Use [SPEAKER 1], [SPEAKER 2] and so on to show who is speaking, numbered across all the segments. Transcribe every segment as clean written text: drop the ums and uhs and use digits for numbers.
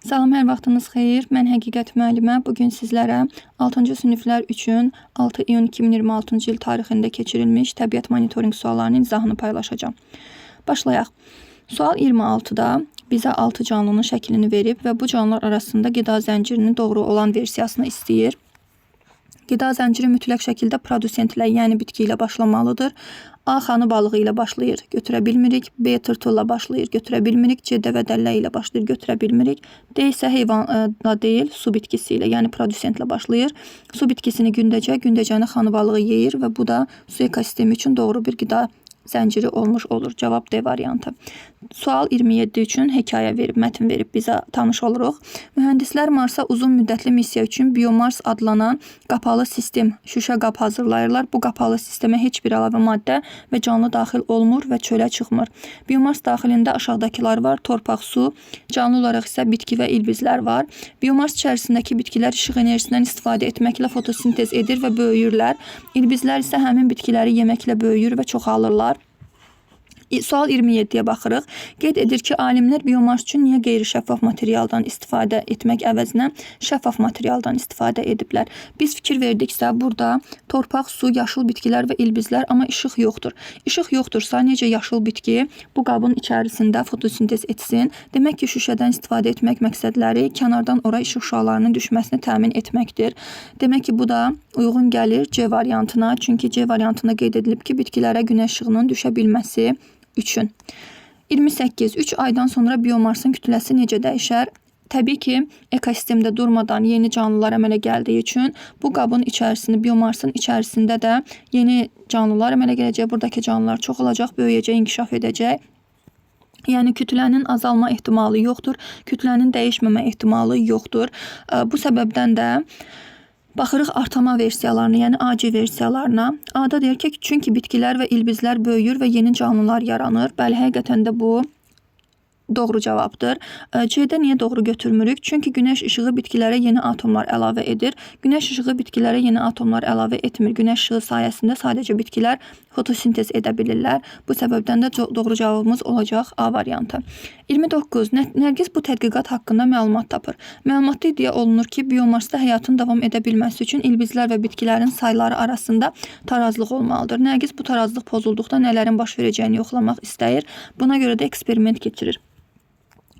[SPEAKER 1] Salam, hər vaxtınız xeyir. Mən Həqiqət müəllimə. Bu gün sizlərə 6-cı siniflər üçün 6 iyun 2026-cı il tarixində keçirilmiş təbiət monitorinq suallarının izahını paylaşacağam. Başlayaq. Sual 26-da bizə 6 canlının şəklini verib və bu canlılar arasında qida zəncirinin doğru olan versiyasını istəyir. Qida zənciri mütləq şəkildə produsentlə, yəni bitki ilə başlamalıdır. A xanı balığı ilə başlayır, götürə bilmirik. B tırtılla başlayır, götürə bilmirik. C dəvə dəlləyi ilə başlayır, götürə bilmirik. D isə heyvanla deyil, su bitkisi ilə, yəni produsentlə başlayır. Su bitkisini gündəcə, gündəcəni xanı balığı yeyir və bu da su ekosistemi üçün doğru bir qida zənciri olmuş olur. Cavab D variantı. Sual 27 üçün hekayə verib, mətn verib bizə tanış oluruq. Mühəndislər Marsa uzun müddətli missiya üçün Biomars adlanan qapalı sistem, şüşə qab hazırlayırlar. Bu qapalı sistemə heç bir əlavə maddə və canlı daxil olmur və çölə çıxmır. Biomars daxilində aşağıdakılar var: torpaq, su, canlı olaraq isə bitki və ilbizlər var. Biomars içərisindəki bitkilər işıq enerjisindən istifadə etməklə fotosintez edir və böyüyürlər. İlbizlər isə həmin bitkiləri yeməklə böyüyür və çoxalırlar. Sual 27-yə baxırıq. Qeyd edir ki, alimlər biomars üçün niyə qeyri-şəffaf materialdan istifadə etmək əvəzinə şəffaf materialdan istifadə ediblər? Biz fikir verdiksə, burada torpaq, su, yaşıl bitkilər və ilbizlər, amma işıq yoxdur. İşıq yoxdursa, necə yaşıl bitki bu qabın içərisində fotosintez etsin? Demək ki, şüşədən istifadə etmək məqsədləri kənardan ora işıq şüalarının düşməsini təmin etməkdir. Demək ki, bu da uyğun gəlir C variantına. Çünki C variantında qeyd edilib ki, bitkilərə günəş işığının düşə bilməsi üçün. 28. 3 aydan sonra biomarsın kütləsi necə dəyişər? Təbii ki, ekosistemdə durmadan yeni canlılar əmələ gəldiyi üçün bu qabın içərisində, biomarsın içərisində də yeni canlılar əmələ gələcək. Buradakı canlılar çox olacaq, böyüyəcək, inkişaf edəcək. Yəni kütlənin azalma ehtimalı yoxdur, kütlənin dəyişməmə ehtimalı yoxdur. Bu səbəbdən də baxırıq artama versiyalarına, yəni AC versiyalarına. A-da deyir ki, çünki bitkilər və ilbizlər böyüyür və yeni canlılar yaranır. Bəli, həqiqətən də bu doğru cavabdır. C-də niyə doğru götürmürük? Çünki günəş işığı bitkilərə yeni atomlar əlavə edir. Günəş işığı bitkilərə yeni atomlar əlavə etmir. Günəş işığı sayəsində sadəcə bitkilər fotosintez edə bilirlər. Bu səbəbdən də doğru cavabımız olacaq A variantı. 29. Nərgiz bu tədqiqat haqqında məlumat tapır. Məlumatda iddia olunur ki, biomarsda həyatın davam edə bilməsi üçün ilbizlər və bitkilərin sayları arasında tarazlıq olmalıdır. Nərgiz bu tarazlıq pozulduqda nələrin baş verəcəyini yoxlamaq istəyir. Buna görə də eksperiment keçirir.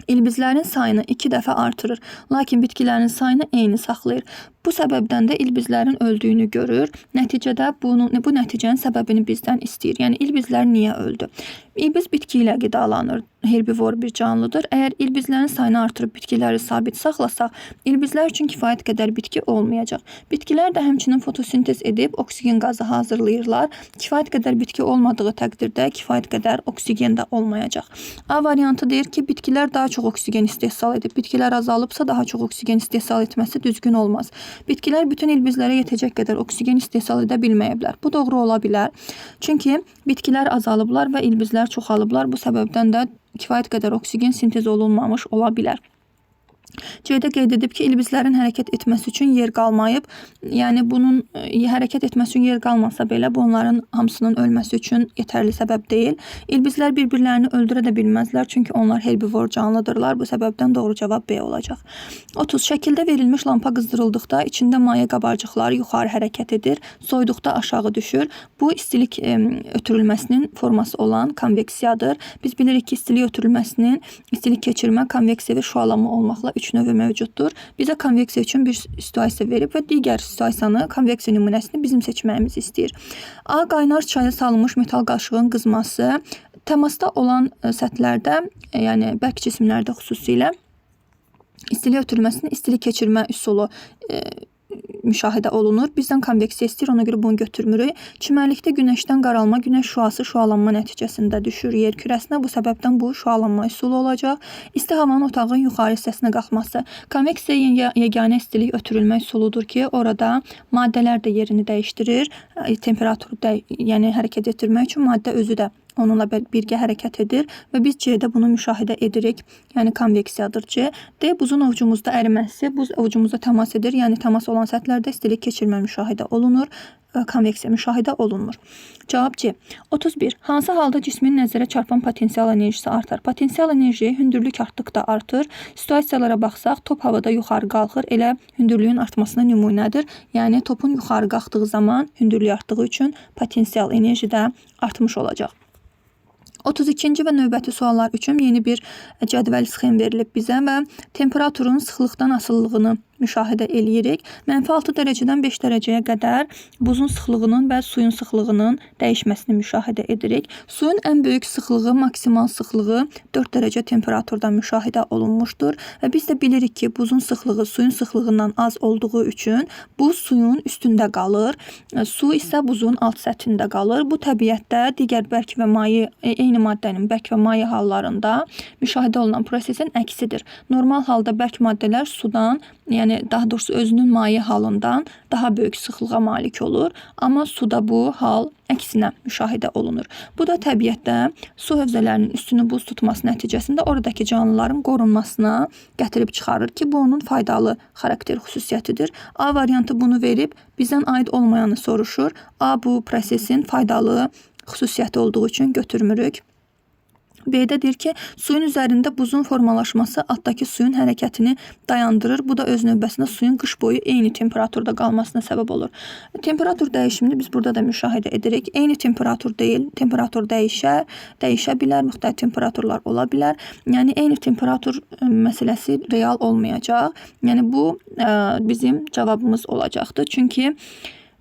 [SPEAKER 1] İlbizlərin sayını 2 dəfə artırır, lakin bitkilərin sayını eyni saxlayır. Bu səbəbdən də ilbizlərin öldüyünü görür. Nəticədə bu nəticənin səbəbini bizdən istəyir. Yəni ilbizlər niyə öldü? İlbiz bitki ilə qidalanır. Herbivor bir canlıdır. Əgər ilbizlərin sayını artırıb bitkiləri sabit saxlasaq, ilbizlər üçün kifayət qədər bitki olmayacaq. Bitkilər də həmçinin fotosintez edib oksigen qazı hazırlayırlar. Kifayət qədər bitki olmadığı təqdirdə kifayət qədər oksigen də olmayacaq. A variantı deyir ki, bitkilər daha çox oksigen istehsal edib. Bitkilər azalıbsa daha çox oksigen istehsal etməsi düzgün olmaz. Bitkilər bütün ilbizlərə yetəcək qədər oksigen istehsal edə bilməyiblər. Bu doğru ola bilər. Çünki bitkilər azalıblar və ilbizlər çoxalıblar. Bu səbəbdən də kifayət qədər oksigen sintez olunmamış ola bilər. C-də qeyd edib ki, ilbizlərin hərəkət etməsi üçün yer qalmayıb. Yəni bunun hərəkət etməsi üçün yer qalmasa belə bu onların hamısının ölməsi üçün yetərli səbəb deyil. İlbizlər bir-birlərini öldürə də bilməzlər, çünki onlar herbivor canlıdırlar. Bu səbəbdən doğru cavab B olacaq. 30. Şəkildə verilmiş lampa qızdırıldıqda içində maye qabarcıqları yuxarı hərəkət edir, soyuduqda aşağı düşür. Bu istilik ötürülməsinin forması olan konveksiyadır. Biz bilirik ki, istilik ötürülməsinin istilik keçirmə, konveksiya və şüalanma olmaqla 3 növü mövcuddur. Bizə konveksiya üçün bir situasiya verib və digər situasiyanı, konveksiya nümunəsini bizim seçməyimizi istəyir. A. Qaynar çaya salınmış metal qaşığın qızması təmasda olan səthlərdə, yəni bərk cisimlərdə xüsusilə istilik ötürülməsinin istilik keçirmə üsulu müşahidə olunur. Bizdən konveksiya istəyir, ona görə bunu götürmürük. Çimərlikdə günəşdən qaralma, günəş şüası şüalanma nəticəsində düşür yer kürəsinə. Bu səbəbdən bu şüalanma üsulu olacaq. İsti havanın otağın yuxarı hissəsinə qalxması. Konveksiya yeganə istilik ötürülmə üsuludur ki, orada maddələr də yerini dəyişdirir. Temperaturu yəni hərəkət etdirmək üçün maddə özü də onunla birgə hərəkət edir və biz C-də bunu müşahidə edirik. Yəni konveksiyadır C. D buzun ovcumuzda əriməsi, buz ovcumuza təmas edir. Yəni təmas olan səthlərdə istilik keçirmə müşahidə olunur. Konveksiya müşahidə olunmur. Cavab C. 31. Hansı halda cismin nəzərə çarpan potensial enerjisi artar? Potensial enerji hündürlük artdıqda artır. Situasiyalara baxsaq, top havada yuxarı qalxır. Elə hündürlüyün artmasına nümunədir. Yəni topun yuxarı qalxdığı zaman hündürlük artdığı üçün potensial enerji də artmış olacaq. 32-ci və növbəti suallar üçün yeni bir cədvəl sxem verilib bizə və temperaturun sıxlıqdan asılılığını müşahidə eləyirik. -6 dərəcədən 5 dərəcəyə qədər buzun sıxlığının və suyun sıxlığının dəyişməsini müşahidə edirik. Suyun ən böyük sıxlığı, maksimal sıxlığı 4 dərəcə temperaturda müşahidə olunmuşdur və biz də bilirik ki, buzun sıxlığı suyun sıxlığından az olduğu üçün buz suyun üstündə qalır, su isə buzun alt səthində qalır. Bu təbiətdə digər bərk və maye, eyni maddənin bərk və maye hallarında müşahidə olunan prosesin əksidir. Normal halda bərk maddələr sudan, yəni daha doğrusu özünün maye halından daha böyük sıxlığa malik olur. Amma suda bu hal əksinə müşahidə olunur. Bu da təbiətdə su hövzələrinin üstünü buz tutması nəticəsində oradakı canlıların qorunmasına gətirib çıxarır ki, bu onun faydalı xarakter xüsusiyyətidir. A variantı bunu verib bizdən aid olmayanı soruşur. A bu prosesin faydalı xüsusiyyəti olduğu üçün götürmürük. B-də deyir ki, suyun üzərində buzun formalaşması altdakı suyun hərəkətini dayandırır. Bu da öz növbəsində suyun qış boyu eyni temperaturda qalmasına səbəb olur. Temperatur dəyişimini biz burada da müşahidə edirik. Eyni temperatur deyil, temperatur dəyişə bilər, müxtəlif temperaturlar ola bilər. Yəni eyni temperatur məsələsi real olmayacaq. Yəni bu bizim cavabımız olacaqdır. Çünki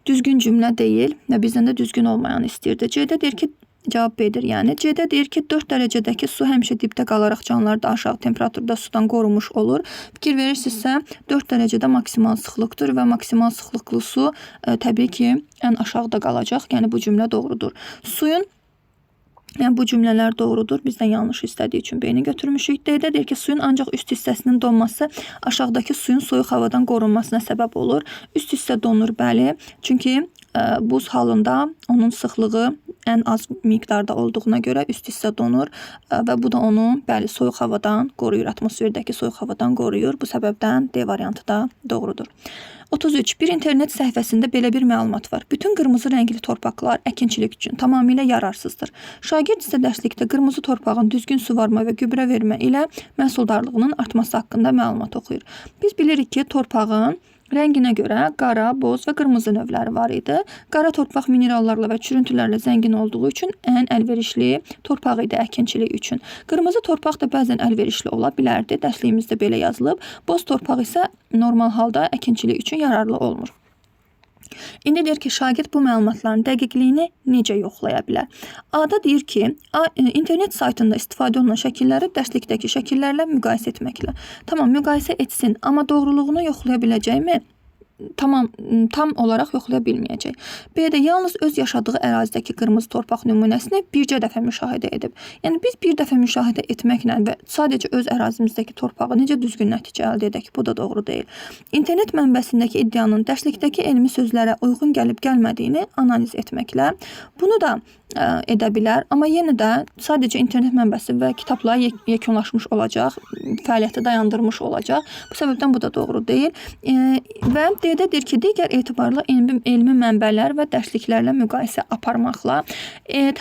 [SPEAKER 1] düzgün cümlə deyil və bizdən də düzgün olmayanı istəyirdi. C-də deyir ki, cavab B-dir. Yəni C-də deyir ki, 4 dərəcədəki su həmişə dibdə qalaraq canlılar da aşağı temperaturda sudan qorunmuş olur. Fikir verirsinizsə, 4 dərəcədə maksimal sıxlıqdır və maksimal sıxlıqlı su təbii ki, ən aşağıda qalacaq. Yəni bu cümlə doğrudur. Suyun, yəni bu cümlələr doğrudur. Bizdən yanlış istədiyi üçün B-ni götürmüşük. D-də deyir ki, suyun ancaq üst hissəsinin donması aşağıdakı suyun soyuq havadan qorunmasına səbəb olur. Üst hissə donur, bəli. Çünki buz halında onun sıxlığı ən az miqdarda olduğuna görə üst hissə donur və bu da onu, bəli, soyuq havadan qoruyur, atmosferdəki soyuq havadan qoruyur. Bu səbəbdən D variantı da doğrudur. 33. Bir internet səhifəsində belə bir məlumat var. Bütün qırmızı rəngli torpaqlar əkinçilik üçün tamamilə yararsızdır. Şagird isə dərslikdə qırmızı torpağın düzgün suvarma və gübrə vermə ilə məhsuldarlığının artması haqqında məlumat oxuyur. Biz bilirik ki, torpağın rənginə görə qara, boz və qırmızı növləri var idi. Qara torpaq minerallarla və çürüntülərlə zəngin olduğu üçün ən əlverişli torpaq idi əkinçilik üçün. Qırmızı torpaq da bəzən əlverişli ola bilərdi. Dərsliyimizdə belə yazılıb. Boz torpaq isə normal halda əkinçilik üçün yararlı olmur. İndi deyir ki, şagird bu məlumatların dəqiqliyini necə yoxlaya bilər? A-da deyir ki, internet saytında istifadə olunan şəkilləri dərslikdəki şəkillərlə müqayisə etməklə. Tamam, müqayisə etsin, amma doğruluğunu yoxlaya biləcəkmi? Tamam, tam olaraq yoxlaya bilməyəcək. B-də yalnız öz yaşadığı ərazidəki qırmızı torpaq nümunəsini bircə dəfə müşahidə edib. Yəni biz bir dəfə müşahidə etməklə və sadəcə öz ərazimizdəki torpağı necə düzgün nəticə əldə edək? Bu da doğru deyil. İnternet mənbəsindəki iddianın dərslikdəki elmi sözlərə uyğun gəlib gəlmədiyini analiz etməklə bunu da edə bilər. Amma yenə də sadəcə internet mənbəsi və kitabla yekunlaşmış olacaq, fəaliyyəti dayandırmış olacaq. Bu səbəbdən bu da doğru deyil. Və D-də deyir ki, digər etibarlı elmi mənbələr və dərsliklərlə müqayisə aparmaqla.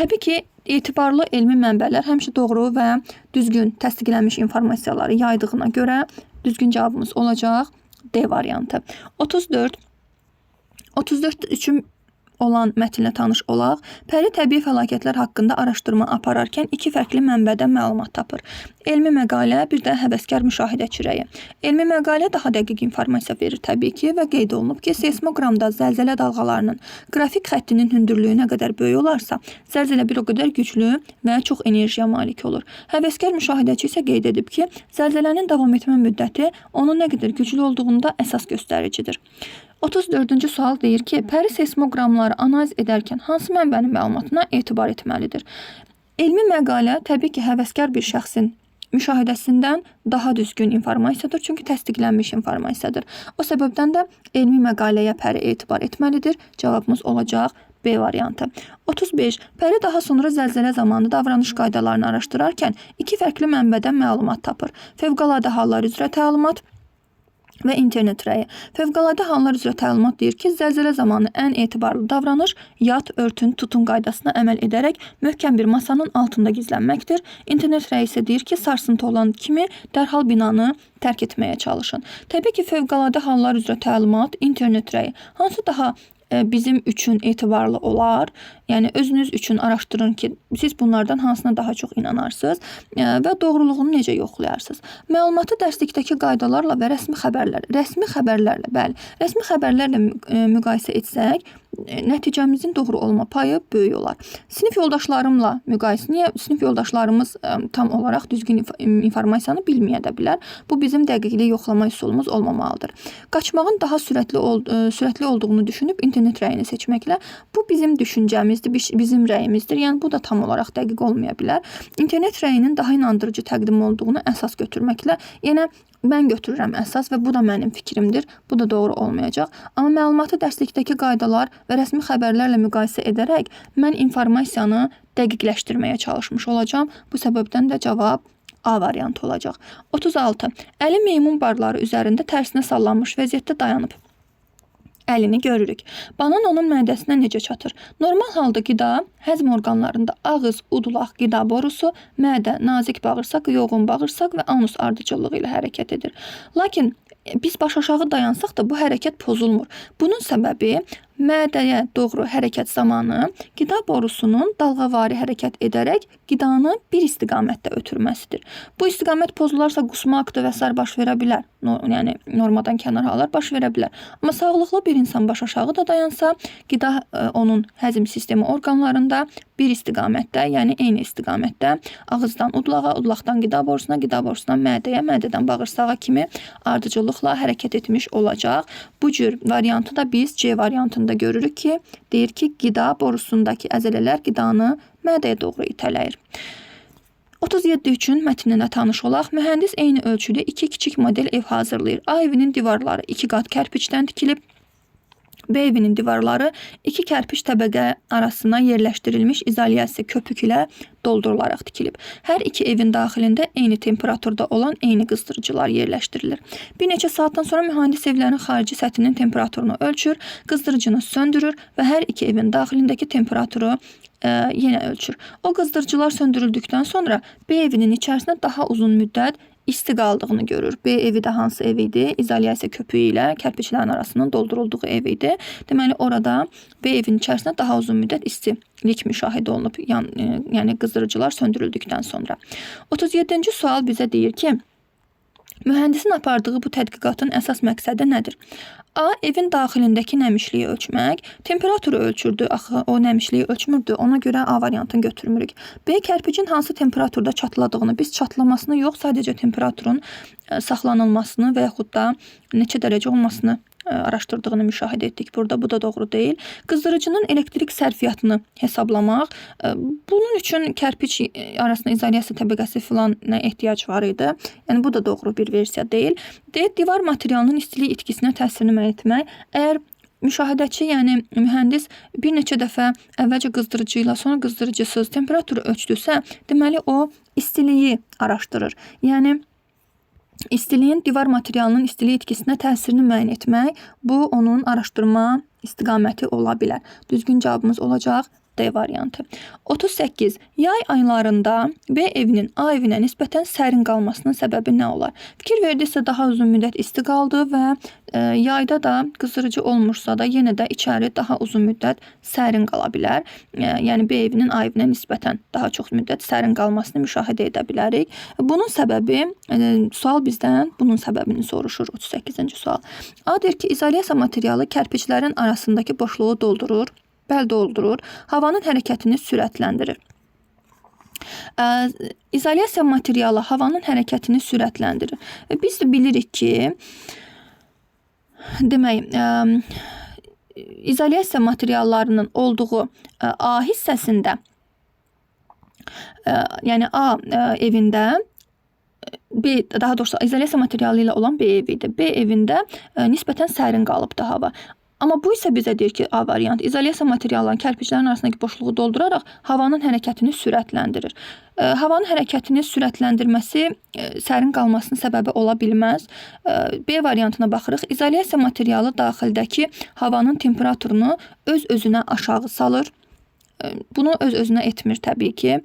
[SPEAKER 1] Təbii ki, etibarlı elmi mənbələr həmişə doğru və düzgün təsdiqlənmiş informasiyaları yaydığına görə düzgün cavabımız olacaq D variantı. 34. 34 üçün olan mətnlə tanış olaq. Pəri təbii fəlakətlər haqqında araşdırma apararkən iki fərqli mənbədən məlumat tapır. Elmi məqalə, bir də həvəskar müşahidə çirəyi. Elmi məqalə daha dəqiq informasiya verir təbii ki və qeyd olunub ki, seismoqramda zəlzələ dalğalarının qrafik xəttinin hündürlüyü nə qədər böyük olarsa, zəlzələ bir o qədər güclü və çox enerjiyə malik olur. Həvəskar müşahidəçi isə qeyd edib ki, zəlzələnin davam etmə müddəti onun nə qədər güclü olduğunda əsas göstəricidir. 34-cü sual deyir ki, Pəri seismoqramları analiz edərkən hansı mənbənin məlumatına etibar etməlidir? Elmi məqalə təbii ki, həvəskar bir şəxsin müşahidəsindən daha düzgün informasiyadır, çünki təsdiqlənmiş informasiyadır. O səbəbdən də elmi məqaləyə Pəri etibar etməlidir. Cavabımız olacaq B variantı. 35. Pəri daha sonra zəlzələ zamanı davranış qaydalarını araşdırarkən iki fərqli mənbədən məlumat tapır. Fövqəladə hallar üzrə təlimat və internet rəyi. Fövqəladə hallar üzrə təlimat deyir ki, zəlzələ zamanı ən etibarlı davranış yat, örtün, tutun qaydasına əməl edərək möhkəm bir masanın altında gizlənməkdir. İnternet rəyi isə deyir ki, sarsıntı olan kimi dərhal binanı tərk etməyə çalışın. Təbii ki, fövqəladə hallar üzrə təlimat, internet rəyi hansı daha bizim üçün etibarlı olar? Yəni özünüz üçün araşdırın ki, siz bunlardan hansına daha çox inanarsınız və doğruluğunu necə yoxlayarsınız? Məlumatı dərslikdəki qaydalarla və rəsmi xəbərlərlə, bəli, rəsmi xəbərlərlə müqayisə etsək, nəticəmizin doğru olma payı böyük olar. Sinif yoldaşlarımla müqayisə. Niyə sinif yoldaşlarımız tam olaraq düzgün informasiyanı bilməyə də bilər? Bu bizim dəqiqliyi yoxlama üsulumuz olmamalıdır. Qaçmağın daha sürətli olduğunu düşünüb internet rəyini seçməklə bu bizim düşüncəmizdir, bizim rəyimizdir. Yəni bu da tam olaraq dəqiq olmaya bilər. İnternet rəyinin daha inandırıcı təqdim olduğunu əsas götürməklə, yəni mən götürürəm əsas və bu da mənim fikrimdir. Bu da doğru olmayacaq. Amma məlumatı dərslikdəki qaydalar və rəsmi xəbərlərlə müqayisə edərək mən informasiyanı dəqiqləşdirməyə çalışmış olacağam. Bu səbəbdən də cavab A variantı olacaq. 36. Əli meymun barları üzərində tərsinə sallanmış vəziyyətdə dayanıb. Əlini görürük. Banan onun mədəsinə necə çatır? Normal halda qida həzm orqanlarında ağız, udulaq, qida borusu, mədə, nazik bağırsaq, yoğun bağırsaq və anus ardıcıllığı ilə hərəkət edir. Lakin biz baş aşağı dayansaq da bu hərəkət pozulmur. Bunun səbəbi mədəyə doğru hərəkət zamanı qida borusunun dalğavari hərəkət edərək qidanı bir istiqamətdə ötürməsidir. Bu istiqamət pozularsa qusma aktı və sair baş verə bilər. Yəni normadan kənar hallar baş verə bilər. Amma sağlıqlı bir insan baş aşağı da dayansa, qida onun həzm sistemi orqanlarında bir istiqamətdə, yəni eyni istiqamətdə ağızdan udlağa, udlaqdan qida borusuna, qida borusundan mədəyə, mədədən bağırsağa kimi ardıcıllıqla hərəkət etmiş olacaq. Bu cür variantı da biz C variantında görürük ki, deyir ki, qida borusundakı əzələlər qidanı mədəyə doğru itələyir. 37 üçün mətninlə tanış olaq. Mühəndis eyni ölçüdə iki kiçik model ev hazırlayır. A evinin divarları 2 qat kərpiçdən tikilib. B evinin divarları 2 kərpiç təbəqə arasına yerləşdirilmiş izolyasiya köpük ilə doldurularaq tikilib. Hər iki evin daxilində eyni temperaturda olan eyni qızdırıcılar yerləşdirilir. Bir neçə saatdan sonra mühəndis evlərin xarici səthinin temperaturunu ölçür, qızdırıcını söndürür və hər iki evin daxilindəki temperaturu yenə ölçür. O qızdırıcılar söndürüldükdən sonra B evinin içərisində daha uzun müddət isti qaldığını görür. B evi də hansı ev idi? İzolyasiya köpüyü ilə kərpiçlərin arasının doldurulduğu ev idi. Deməli, orada B evinin içərisində daha uzun müddət istilik müşahidə olunub, yəni qızdırıcılar söndürüldükdən sonra. 37-ci sual bizə deyir ki, mühəndisin apardığı bu tədqiqatın əsas məqsədi nədir? A. Evin daxilindəki nəmişliyi ölçmək. Temperaturu ölçürdü. Axı o nəmişliyi ölçmürdü. Ona görə A variantını götürmürük. B. Kərpicin hansı temperaturda çatladığını, biz çatlamasını yox, sadəcə temperaturun saxlanılmasını və yaxud da neçə dərəcə olmasını araşdırdığını müşahidə etdik burada. Bu da doğru deyil. Qızdırıcının elektrik sərfiyyatını hesablamaq. Bunun üçün kərpiç arasında izolyasiya təbəqəsi filan nə ehtiyac var idi. Yəni bu da doğru bir versiya deyil. D. Divar materialının istilik itkisinə təsirini müəyyən etmək. Əgər müşahidəçi, yəni mühəndis bir neçə dəfə əvvəlcə qızdırıcı ilə, sonra qızdırıcısız temperaturu ölçdüsə, deməli o istiliyi araşdırır. Yəni İstiliyin divar materialının istilik itkisinə təsirini müəyyən etmək, bu onun araşdırma istiqaməti ola bilər. Düzgün cavabımız olacaq D variantı. 38. Yay aylarında B evinin A evinə nisbətən sərin qalmasının səbəbi nə olar? Fikir verdiksə daha uzun müddət isti qaldı və yayda da qızdırıcı olmursa da yenə də içəri daha uzun müddət sərin qala bilər. Yəni B evinin A evinə nisbətən daha çox müddət sərin qalmasını müşahidə edə bilərik. Bunun səbəbi, sual bizdən bunun səbəbini soruşur. 38-ci sual. A deyir ki, izolyasiya materialı kərpiçlərin arasındakı boşluğu doldurur. Bəli, doldurur. Havanın hərəkətini sürətləndirir. İzolyasiya materialı havanın hərəkətini sürətləndirir. Biz də bilirik ki, demək, izolyasiya materiallarının olduğu A hissəsində, yəni A evində, B, daha doğrusu izolyasiya materialı ilə olan B evi idi. B evində nisbətən sərin qalıbdı hava. Amma bu isə bizə deyir ki, A variantı izolyasiya materiallarının kərpiclərin arasındakı boşluğu dolduraraq havanın hərəkətini sürətləndirir. Havanın hərəkətini sürətləndirməsi sərin qalmasının səbəbi ola bilməz. B variantına baxırıq. İzolyasiya materialı daxildəki havanın temperaturunu öz-özünə aşağı salır. Bunu öz-özünə etmir təbii ki.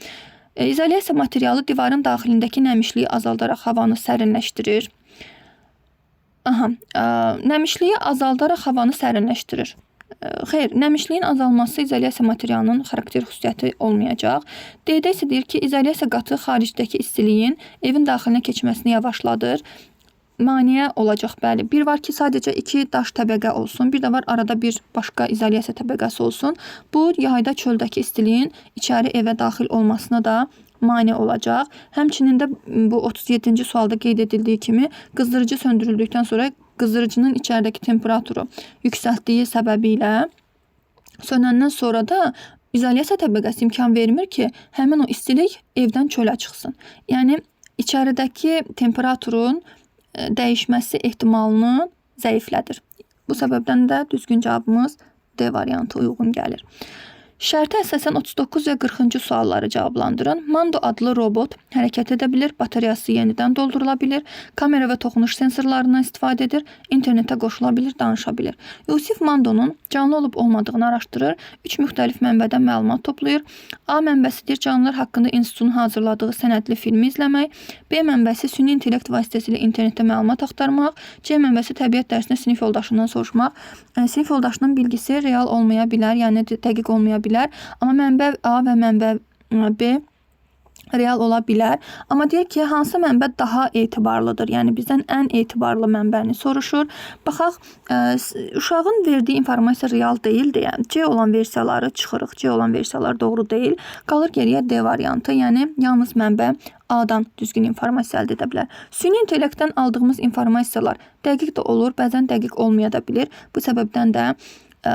[SPEAKER 1] İzolyasiya materialı divarın daxilindəki nəmişliyi azaldaraq havanı sərinləşdirir. Nəmişliyi azaldaraq havanı sərinləşdirir. Xeyr, nəmişliyin azalması izolyasiya materialının xarakter xüsusiyyəti olmayacaq. D-də isə deyir ki, izolyasiya qatı xaricdəki istiliyin evin daxilinə keçməsini yavaşladır. Maneə olacaq, bəli. Bir var ki, sadəcə 2 daş təbəqə olsun. Bir də var arada bir başqa izolyasiya təbəqəsi olsun. Bu, yayda çöldəki istiliyin içəri evə daxil olmasına da mane olacaq. Həmçinin də bu 37-ci sualda qeyd edildiyi kimi qızdırıcı söndürüldükdən sonra qızdırıcının içəridəki temperaturu yüksəltdiyi səbəbi ilə sönəndən sonra da izolyasiya təbəqəsi imkan vermir ki, həmin o istilik evdən çölə çıxsın. Yəni içəridəki temperaturun dəyişməsi ehtimalını zəiflədir. Bu səbəbdən də düzgün cavabımız D variantı uyğun gəlir. Şərtə əsasən 39 və 40-cı sualları cavablandırın. Mando adlı robot hərəkət edə bilir, batareyası yenidən doldurula bilir, kamera və toxunuş sensorlarından istifadə edir, internetə qoşula bilir, danışa bilir. Yusif Mandonun canlı olub olmadığını araşdırır, 3 müxtəlif mənbədən məlumat toplayır. A mənbəsi deyir, canlılar haqqında institutun hazırladığı sənədli filmi izləmək. B mənbəsi süni intellekt vasitəsilə internetdə məlumat axtarmaq. C mənbəsi təbiət dərsində sinif yoldaşından soruşmaq. Sinif yoldaşının bilgisi real olmaya bilər, yəni dəqiq olmaya bilər. Amma mənbə A və mənbə B real ola bilər. Amma deyir ki, hansı mənbə daha etibarlıdır? Yəni bizdən ən etibarlı mənbəni soruşur. Baxaq, uşağın verdiyi informasiya real deyil deyə C olan versiyaları çıxırıq. C olan versiyalar doğru deyil. Qalır geriyə D variantı, yəni yalnız mənbə A-dan düzgün informasiya əldə edə bilər. Süni intellektdən aldığımız informasiyalar dəqiq də olur, bəzən dəqiq olmaya da bilir. Bu səbəbdən də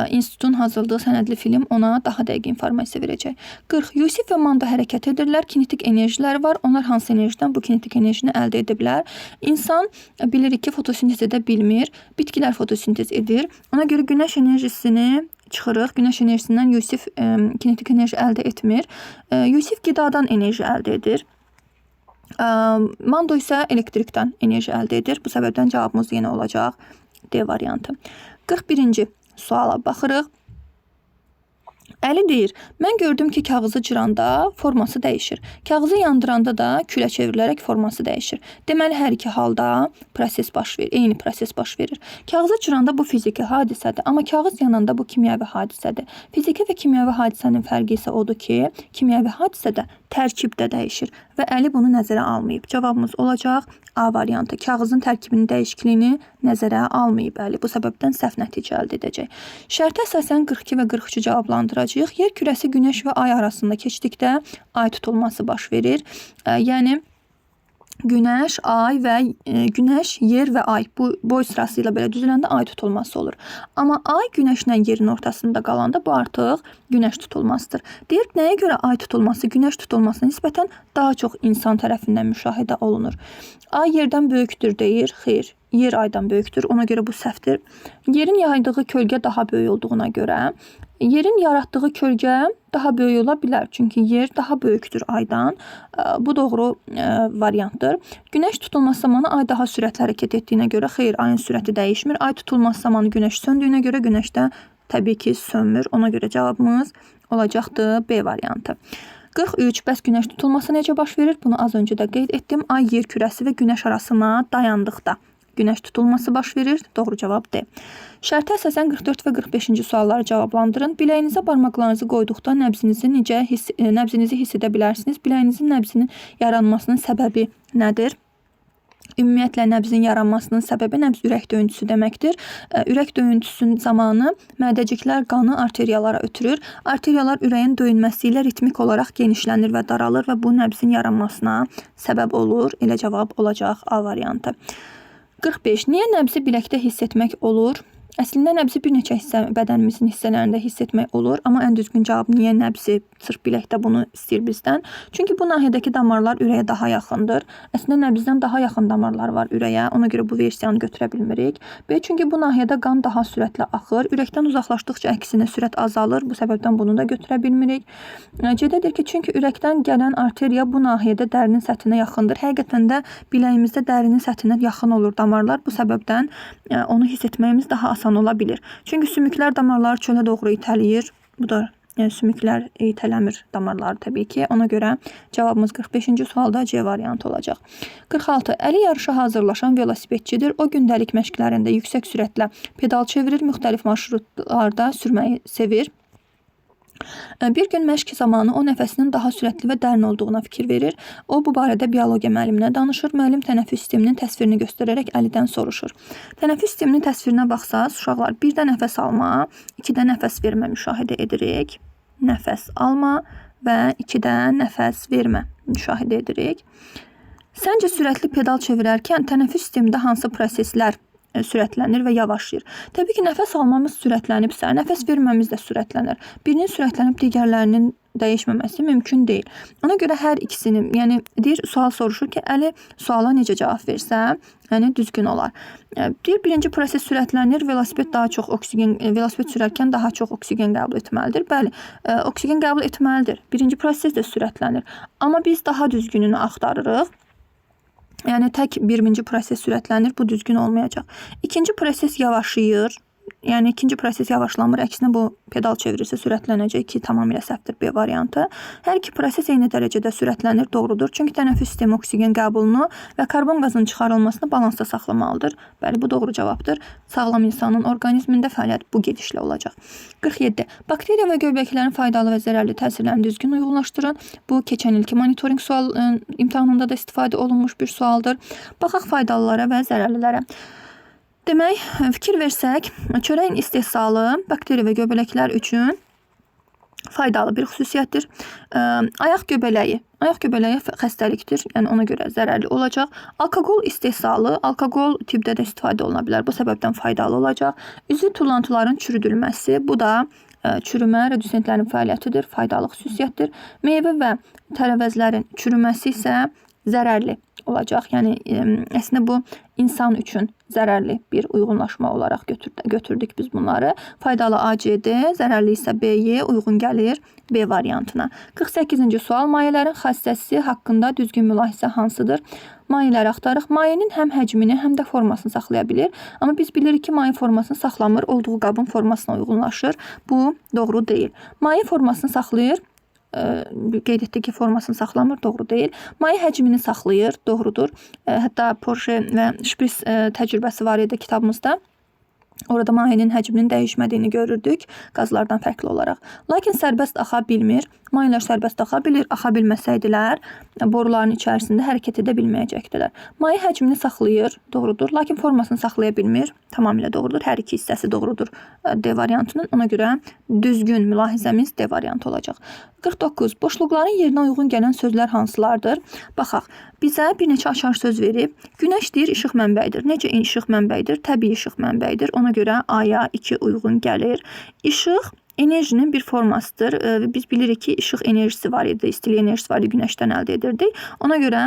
[SPEAKER 1] institutun hazırladığı sənədli film ona daha dəqiq informasiya verəcək. 40. Yusif və Mando hərəkət edirlər. Kinetik enerjiləri var. Onlar hansı enerjidən bu kinetik enerjini əldə edə bilər? İnsan bilirik ki, fotosintez edə bilmir. Bitkilər fotosintez edir. Ona görə günəş enerjisini çıxırıq. Günəş enerjisindən Yusif kinetik enerji əldə etmir. Yusif qidadan enerji əldə edir. Mando isə elektrikdən enerji əldə edir. Bu səbəbdən cavabımız yenə olacaq D variantı. 41-ci suala baxırıq. Əli deyir, mən gördüm ki, kağızı cıranda forması dəyişir. Kağızı yandıranda da külə çevrilərək forması dəyişir. Deməli, hər iki halda proses baş verir, eyni proses baş verir. Kağızı cıranda bu fiziki hadisədir, amma kağız yananda bu kimyəvi hadisədir. Fiziki və kimyəvi hadisənin fərqi isə odur ki, kimyəvi hadisədə tərkib də dəyişir və Əli bunu nəzərə almayıb. Cavabımız olacaq A variantı. Kağızın tərkibinin dəyişikliyini nəzərə almayıb Əli. Bu səbəbdən səhv nəticə əldə edəcək. Şərtə əsasən 42 və 43-ü cavablandıracağıq. Yer kürəsi Günəş və Ay arasında keçdikdə ay tutulması baş verir. Yəni Günəş, Ay və Günəş, Yer və Ay bu boy sırası ilə belə düzüləndə ay tutulması olur. Amma Ay Günəşlə Yerin ortasında qalanda bu artıq Günəş tutulmasıdır. Deyir, nəyə görə ay tutulması Günəş tutulmasına nisbətən daha çox insan tərəfindən müşahidə olunur? Ay Yerdən böyükdür deyir. Xeyr, Yer Aydan böyükdür. Ona görə bu səhvdir. Yerin yaydığı kölgə daha böyük olduğuna görə Yerin yaratdığı kölgə daha böyük ola bilər. Çünki yer daha böyükdür Aydan. Bu doğru variantdır. Günəş tutulması zamanı Ay daha sürətli hərəkət etdiyinə görə xeyr, Ayın sürəti dəyişmir. Ay tutulması zamanı Günəş söndüyünə görə Günəş də təbii ki sönmür. Ona görə cavabımız olacaqdır B variantı. 43. Bəs Günəş tutulması necə baş verir? Bunu az öncə də qeyd etdim. Ay yer kürəsi və Günəş arasına dayandıqda Günəş tutulması baş verir. Doğru cavab D. Şərtə əsasən 44 və 45-ci sualları cavablandırın. Biləyinizə barmaqlarınızı qoyduqda nəbzinizi hiss edə bilərsiniz. Biləyinizin nəbzinin yaranmasının səbəbi nədir? Ümumiyyətlə, nəbzin yaranmasının səbəbi nəbz ürək döyüntüsü deməkdir. Ürək döyüntüsünün zamanı mədəciklər qanı arteriyalara ötürür. Arteriyalar ürəyin döyünməsi ilə ritmik olaraq genişlənir və daralır və bu nəbzin yaranmasına səbəb olur. Elə cavab olacaq A variantı. 45. Niyə nəbzi biləkdə hiss etmək olur? Əslində nəbzi bir neçə hissə bədənimizin hissələrində hiss etmək olur, amma ən düzgün cavab niyə nəbzi sırf biləkdə bunu istəyir bizdən? Çünki bu nahiyədəki damarlar ürəyə daha yaxındır. Əslində nəbzdən daha yaxın damarlar var ürəyə. Ona görə bu versiyanı götürə bilmirik. B, çünki bu nahiyədə qan daha sürətlə axır. Ürəkdən uzaqlaşdıqca əksinə sürət azalır. Bu səbəbdən bunu da götürə bilmirik. C-də deyir ki, çünki ürəkdən gələn arteriya bu nahiyədə dərinin səthinə yaxındır. Həqiqətən də biləyimizdə dərinin səthinə yaxın olur damarlar. Bu səbəbdən onu hiss etməyimiz daha asan ola bilir. Çünki sümüklər damarları çölə doğru itələyir. Bu da yəni, sümüklər itələmir damarları təbii ki. Ona görə cavabımız 45-ci sualda C variantı olacaq. 46. Əli yarışa hazırlaşan velosipedçidir. O gündəlik məşqlərində yüksək sürətlə pedal çevirir, müxtəlif marşrutlarda sürməyi sevir. Bir gün məşq zamanı o nəfəsinin daha sürətli və dərin olduğuna fikir verir. O bu barədə biologiya müəlliminə danışır. Müəllim tənəffüs sisteminin təsvirini göstərərək Əlidən soruşur. Tənəffüs sisteminin təsvirinə baxsaz, uşaqlar, bir də nəfəs alma, iki də nəfəs vermə müşahidə edirik. Nəfəs alma və iki də nəfəs vermə müşahidə edirik. Səncə sürətli pedal çevirərkən tənəffüs sistemində hansı proseslər sürətlənir və yavaşlayır? Təbii ki, nəfəs almamız sürətlənibsə, nəfəs verməmiz də sürətlənir. Birinin sürətlənib digərlərinin dəyişməməsi mümkün deyil. Ona görə hər ikisini, yəni deyir, sual soruşur ki, Əli suala necə cavab versə, yəni düzgün olar. Deyir, birinci proses sürətlənir, velosiped daha çox oksigen, velosiped sürərkən daha çox oksigen qəbul etməlidir. Bəli, oksigen qəbul etməlidir. Birinci proses də sürətlənir. Amma biz daha düzgününü axtarırıq. Yəni tək birinci proses sürətlənir, bu düzgün olmayacaq. İkinci proses yavaşlayır. Yəni ikinci proses yavaşlamır, əksinə bu pedal çevirirsə sürətlənəcək ki, tamamilə səhvdir B variantı. Hər iki proses eyni dərəcədə sürətlənir, doğrudur. Çünki tənəffüs sistemi oksigen qəbulunu və karbon qazının çıxarılmasını balansda saxlamalıdır. Bəli, bu doğru cavabdır. Sağlam insanın orqanizmində fəaliyyət bu gedişlə olacaq. 47. Bakteriya və göbələklərin faydalı və zərərli təsirlərini düzgün uyğunlaşdırın. Bu, keçən ilki monitorinq sual imtahanında da istifadə olunmuş bir sualdır. Baxaq faydalılara və zərərlilərə. Demək, fikir versək, çörəyin istehsalı bakteriya və göbələklər üçün faydalı bir xüsusiyyətdir. Ayaq göbələyi. Ayaq göbələyi xəstəlikdir, yəni ona görə zərərli olacaq. Alkoqol istehsalı, alkoqol tibbdə də istifadə oluna bilər. Bu səbəbdən faydalı olacaq. Üzü tullantıların çürüdülməsi, bu da çürümə redusentlərin fəaliyyətidir, faydalı xüsusiyyətdir. Meyvə və tərəvəzlərin çürüməsi isə zərərli olacaq. Yəni əslində bu insan üçün zərərli bir uyğunlaşma olaraq götürdük biz bunları. Faydalı A, C, D, zərərli isə B, Y uyğun gəlir B variantına. 48-ci sual. Mayələrin xassəsi haqqında düzgün mülahizə hansıdır? Mayeləri axtarıq. Mayenin həm həcmini, həm də formasını saxlaya bilir. Amma biz bilirik ki, maye formasını saxlamır, olduğu qabın formasına uyğunlaşır. Bu doğru deyil. Maye formasını saxlayır. Qeyd etdi ki, formasını saxlamır, doğru deyil. Maye həcmini saxlayır, doğrudur. Hətta Porsche və Şpris təcrübəsi var idi kitabımızda. Orada mayenin həcminin dəyişmədiyini görürdük, qazlardan fərqli olaraq. Lakin sərbəst axa bilmir. Mayələr sərbəst axa bilir. Axa bilməsəydilər, boruların içərisində hərəkət edə bilməyəcəkdilər. Maye həcmini saxlayır, doğrudur. Lakin formasını saxlaya bilmir. Tamamilə doğrudur. Hər iki hissəsi doğrudur D variantının. Ona görə düzgün mülahizəmiz D variantı olacaq. 49. Boşluqların yerinə uyğun gələn sözlər hansılardır? Baxaq. Bizə bir neçə açar söz verib. Günəş deyir, işıq mənbəyidir. Necə işıq mənbəyidir? Təbii işıq mənbəyidir. Ona görə A-ya 2 uyğun gəlir. İşıq enerjinin bir formasıdır. Biz bilirik ki, işıq enerjisi var idi, istilik enerjisi var idi, günəşdən əldə edirdik. Ona görə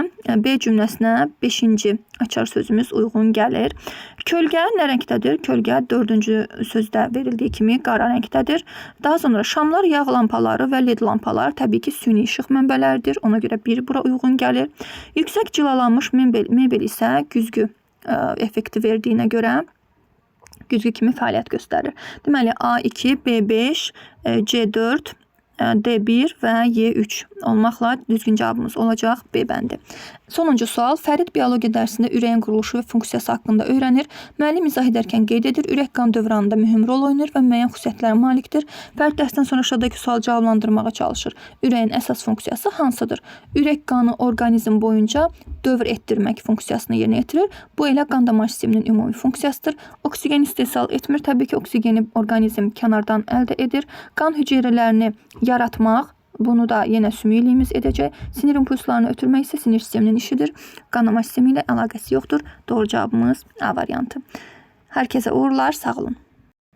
[SPEAKER 1] B cümləsinə 5-ci açar sözümüz uyğun gəlir. Kölgə nə rəngdədir? Kölgə 4-cü sözdə verildiyi kimi qara rəngdədir. Daha sonra şamlar, yağ lampaları və led lampalar təbii ki, süni işıq mənbələridir. Ona görə 1 bura uyğun gəlir. Yüksək cilalanmış mebel isə güzgü effekti verdiyinə görə güzgü kimi fəaliyyət göstərir. Deməli, A2, B5, C4, D1 və Y3 olmaqla düzgün cavabımız olacaq B bəndi. Sonuncu sual. Fərid biologiya dərsində ürəyin quruluşu və funksiyası haqqında öyrənir. Müəllim izah edərkən qeyd edir, ürək qan dövranında mühüm rol oynayır və müəyyən xüsusiyyətlərə malikdir. Fərid dərsdən sonra aşağıdakı sualı cavablandırmağa çalışır. Ürəyin əsas funksiyası hansıdır? Ürək qanı orqanizm boyunca dövr etdirmək funksiyasını yerinə yetirir. Bu elə qan damar sisteminin ümumi funksiyasıdır. Oksigen istehsal etmir. Təbii ki, oksigeni orqanizm kənardan əldə edir. Qan hüceyrələrini yaratmaq, bunu da yenə sümüklüyümüz edəcək. Sinir impulslarını ötürmək isə sinir sisteminin işidir. Qan damar sistemi ilə əlaqəsi yoxdur. Doğru cavabımız A variantı. Hər kəsə uğurlar, sağ olun.